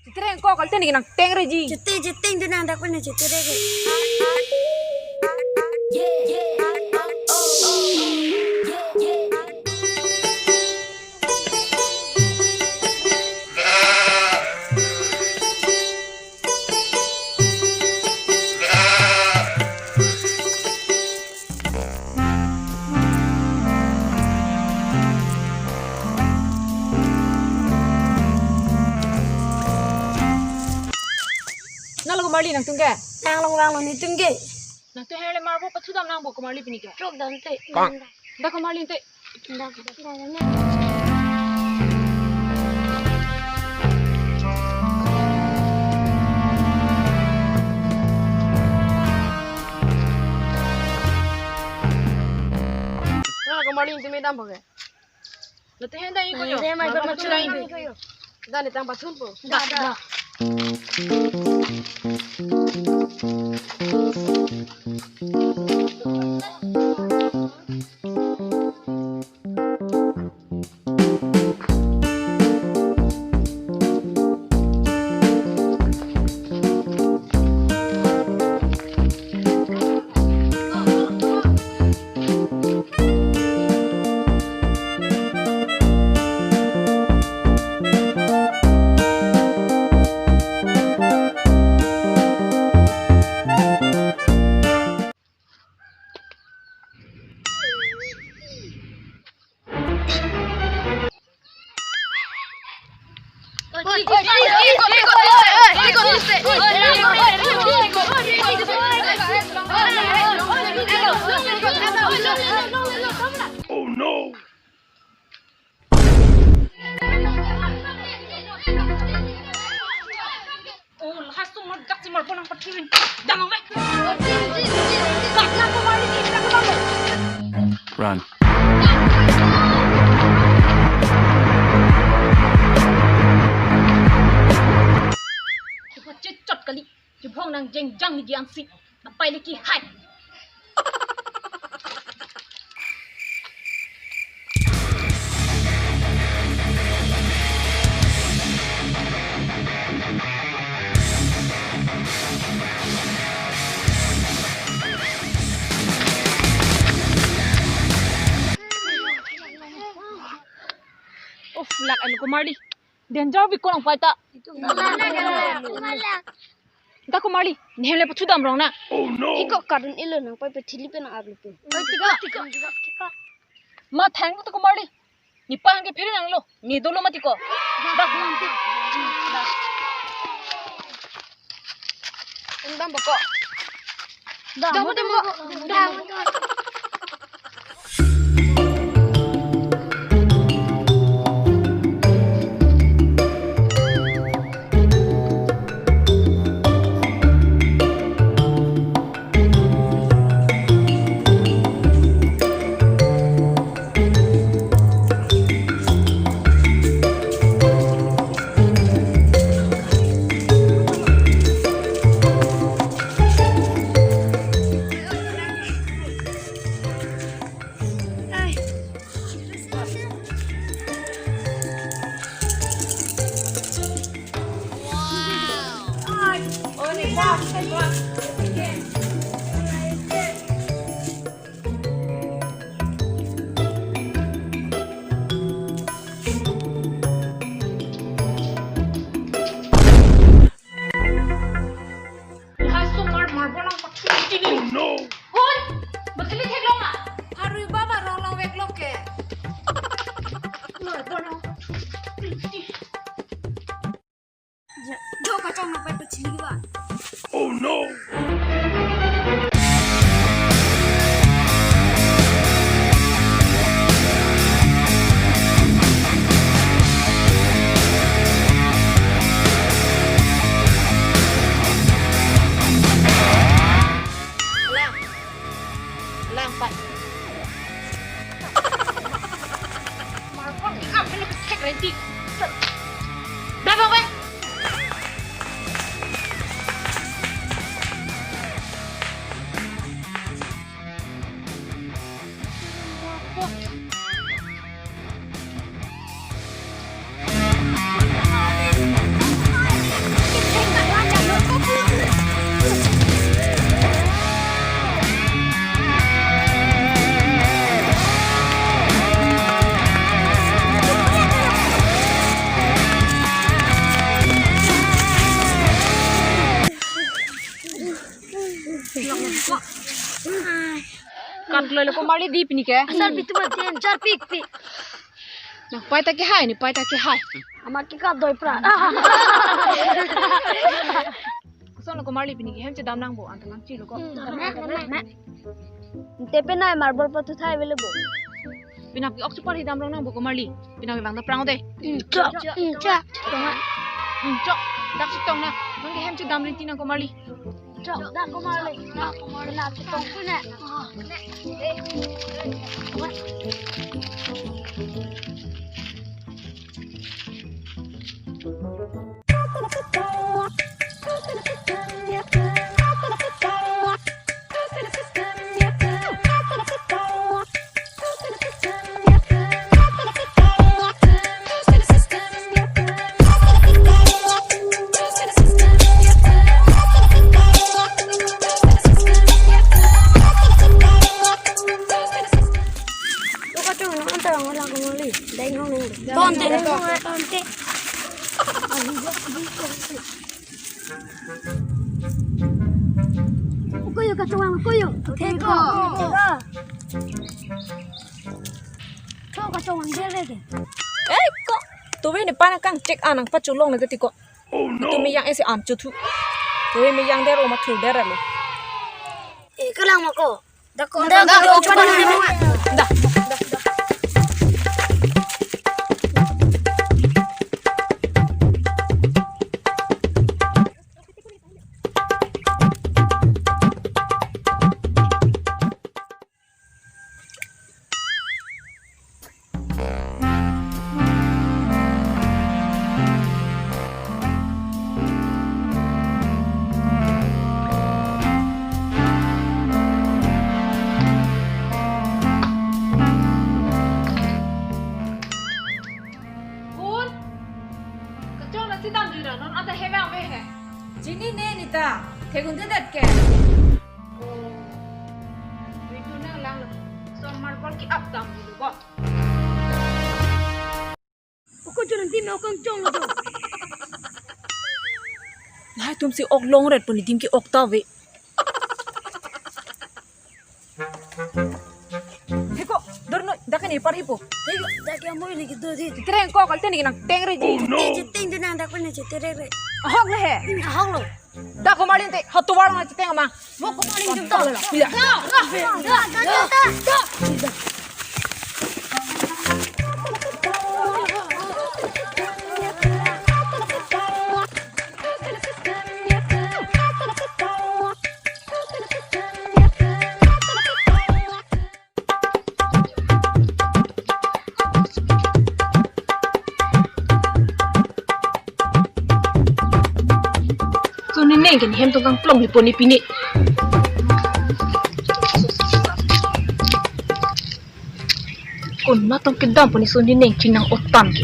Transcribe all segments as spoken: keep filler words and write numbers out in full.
Chetereng ko, kalite nangtengreji. Chete, cheteng tu nang dak pen chetereng. Nalo komarli nangtum ke? Nang long lang lo netum ke. Nangtum hem le marbol pathudam nangpo komarli pini ke? Chokdam te. Dak komarli te. Dak, dak, dak, dak. Nang komarli netum dampo ke? Lote hen da iko yo. Dei, mai marbol ba pathudam machulai iko yo. Da ne tang pathunpo. Da, da. Oh no! Oh, lahai asomar dak si marbol nangpathuri. Damnang le. Run. Chepachechot kali. Chibong nangjengjang niji ansi. Napai leki hai. Uf, lak alo komarli. Danger bi ko nangpai ta. Dak komarli, ne hem le pathudam rong na. Oh no! Iko kadun ilo nangpai pe thili pen nang-aplo pe. Oi, tiko, tiko, tiko. Ma thang to komarli. Ne pang ke phere nanglo. Ne dolo mati ko. Dak. Undam boko. Dam, dam, dam, dam. Lahai asomar marbol nangpathuri tini. Oh no! Hoi! Bathili theklong na. Harui baba rong long veklo ke. Marbol nangpathuri tini. Ja, jo kachang nangpai pachili ba. Oh no! Lang. Lang, Pak. Marbol ke-ap helo kethek renti. Dah, Bang, Bang. Lalo komarli di pini ke. Asal pitu mati, jar pik pi. Nangpai ta kehai, nepei ta kehai. Amat ke kap doi pra. Kosonlo komarli pini ke hem chedam nangpo, anta langchelo ko. Hmm, dam nang, dam nang. Te penai marble pathu thai avelo bo. Penap ke ok chupar hi dam rong nangpo komarli. Penap ke bang ta prang de. Hmm, chok, hmm, chok. Hmm, chok. Dak chetong nang. Nang ke hem chedam rinti nang komarli. Chok, dak komarli. Dak komarli. Penap chetong tu ne. Tonte, tonte, tonte. Koyo kachowang, koyo. Thek ko. Thek ko. Ko kachowang dere de. Eh, ko. Tuve ne pana kangchek anang pacholong le tiko. Tumi yang esi am chothu. Tuve me yang dero ma thu dere lo. Eh, kalang ma ko. Dak ko, dak ko, dak ko, dak ko. Dah, dah, dah. Bun, kachong nangchedam jui ra, non anta hem ave he. Chini ne nita, thegun dedet ke. Oh, video nang lang lo. So marble ke-ap dam dulu bo. Oko chunan tim na okang chong lo to. Lahai atum si ok longret pu nedim ke-ok ta ave. He ko, dor noi, dak ne parhi po. He ko, dak ya moi lagi do di. Kereng ko, kal teni nang teng re ji. Oh, no. Di ji teng di nang dak ne ji tere re. Ahok le he. Ahok lo. Dak komarli te, ha tovar ma cheteng ma. Mo komarli jum to. Iya. So ne neng ke hem tong kangplong hi poni pini. Konat tong kedam poni so ne neng chinang otan ke.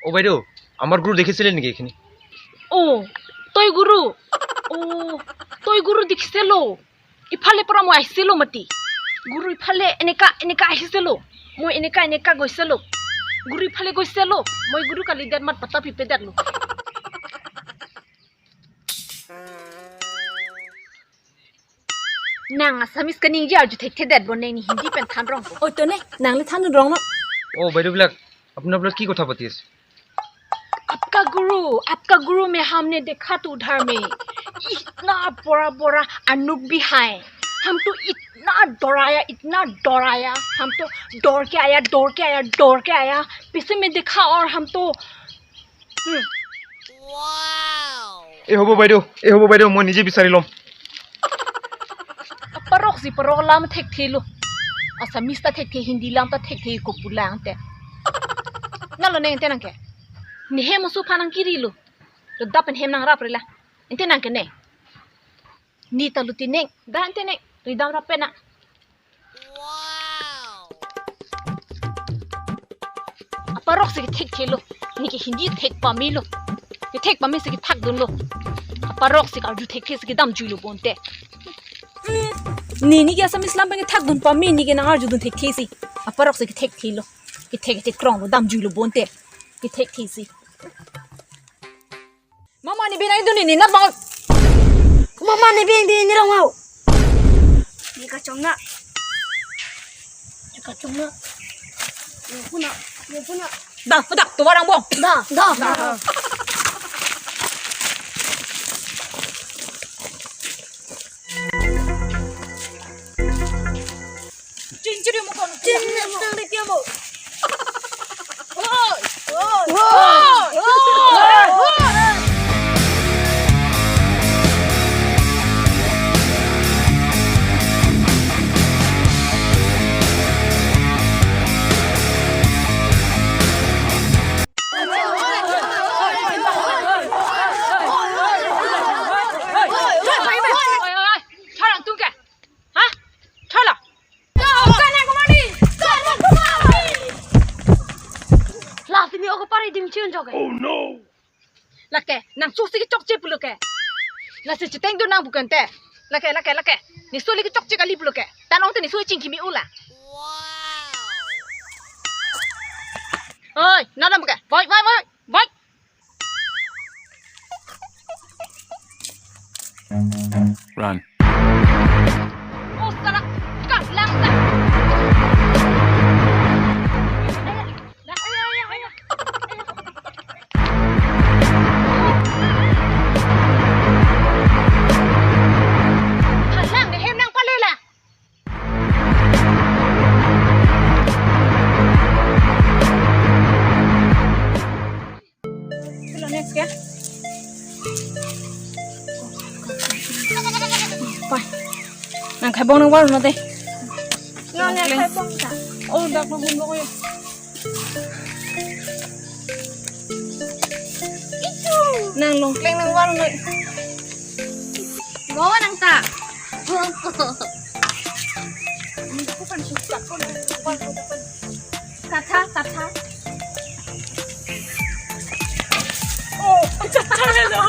ও বাইদেউ, আমাৰ গুৰু দেখিছিলে নেকি এইখিনি? ও, তই গুৰু? ও, তই গুৰু দেখিছিলো? ইফালে পৰা মই আহিছিলো মাতি। গুৰু ইফালে এনেকা, এনেকা আহিছিলো। মই এনেকা, এনেকা গৈছিলো। গুৰু ইফালে গৈছিলো। মই গুৰু কালি দেৰ মাত পাতা পিপে দেৰলো। Nang Assamese kaningje arju thekthedet bo, neng ne Hindi pen than rong ko. Oi, to ne, nang le than rong no. অ বাইদেউবিলাক, আপোনালোকে কি কথা পাতি আছে? आपका गुरु, आपका गुरु में हमने देखा तो उधर में इतना बड़ा बड़ा अनूप भी है। हम तो इतना डराया, इतना डराया। हम तो दौड़ के आया, दौड़ के आया, दौड़ के आया। पीछे में देखा और हम तो, हम्म। এই হ'ব বাইদেউ, এই হ'ব বাইদেউ, মই নিজে বিচাৰি ল'ম। Aparok si parok lam thekthelo. Assamese ta thekthe, Hindi lam ta thekthe, kopu lang te. Nalo neng te nang ke. Ne hem oso phan nang kirilo. Lo dap pen hem nangrap re la. Ente nang ke ne. Ne ta luti neng. Da ente neng. Ridam rap pen na. Aparok si kethekthelo. Ne ke Hindi thek pamelo. Kethek pame si kethak dunlo. Aparok si karju thekthe si kedam juilo bonte. Ne, ne ke Assamese lam pen kethak dun pame, ne ke nang arju dun thekthe si. Aparok si kethekthelo. Kethek kethek krong lo, dam juilo bonte. Kethek thisi. Mama ni binai duni ni na bang. Mama ni binai duni ni long mau. Ni kachong na. Ni kachong na. Ni puna. Ni puna. Dah, dah, tu barang bong. Dah, dah. Dah. Chin chiri mo kon. Chin nang di tiang mo. Oi, oi, oi, oi. Oi, oi, oi. Thoi nangtum ke. Ha? Thoi lo. Lasi ni oke pari dim chun joke. Oh no. Lake, nangso si kechokche pulo ke. Lasi cheteng do nang bukan te. Lake, lake, lake. Neso le kechokche kali pulo ke. Tanong te neso chingki mi ula. Oi, nadam ke. Boi, boi, boi. Boi. Run. Oh, salah. Kau lang ta. Lang, ayo, ayo, ayo. Halang, ne hem nang pale la. Sila next ya. Pai. Nang khai bong nang warno de. Nang nang khai bong ta. Oh, dak nang bong ya. Nang longkleng nang warno. Go nang ta. Katha, katha. Oh, katha lo.